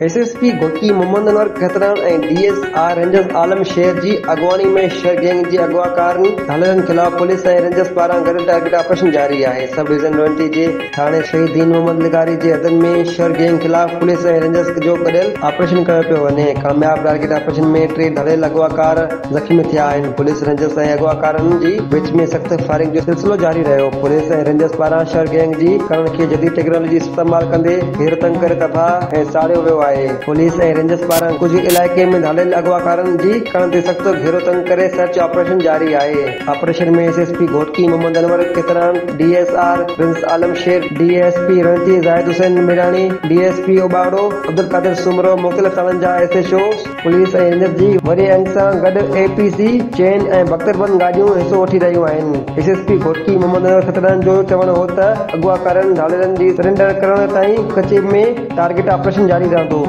S S P Ghotki Muhammad Anwar Khetran ۽ D S R rangers Alam Sher جي اڳواڻي ۾ شر gang جي اغواڪارن ڌاڙيلن خلاف پوليس ۽ رينجرز پاران گڏيل ٽارگيٽ آپريشن جاري آهي. سب ڊويزن روهنٽي جي ٿاڻي شهيد دين محمد لغاري جي حدن ۾ شر گينگ خلاف پوليس ۽ رينجرز جو گڏيل آپريشن ڪيو پيو وڃي. ڪامياب ٽارگيٽ آپريشن ۾ ٽي ڌاڙيل اغواڪار زخمي ٿيا آهن. پوليس رينجرز ۽ اغواڪارن جي وچ ۾ سخت فائرنگ جو سلسلو جاري رهيو. پوليس ۽ رينجرز پاران شر گينگ جي ڪرڻ کي جديد ٽيڪنالاجي استعمال ڪندي گهيرو تنگ ڪري تباهه ۽ ساڙيو ويو آهي. پوليس ۽ رينجرز پاران ڪجهه علائقي ۾ ڌاڙيل اغواڪارن جي ڪرڻ تي سخت گهيرو تنگ ڪري سرچ آپريشن جاري آهي. Operation ۾ S S P Ghotki Muhammad Anwar Khetran, D S R prince Alam Sher, D S P Rohri Zahid Hussain Mirani, D S P Ubauro Abdulqadir Soomro, مختلف ٿاڻن جا S H Os, police ۽ Rangers جي وڏي انگ سان گڏ اي P سي چين ۽ بڪتربند گاڏيون حصو وٺي رهيون آهن. S S P Ghotki Muhammad Anwar Khetran جو چوڻ هو ته اغواڪارن ڌاڙيلن جي سرينڊر ڪرڻ تائين ڪچي ۾ ٽارگيٽ آپريشن جاري رهندو.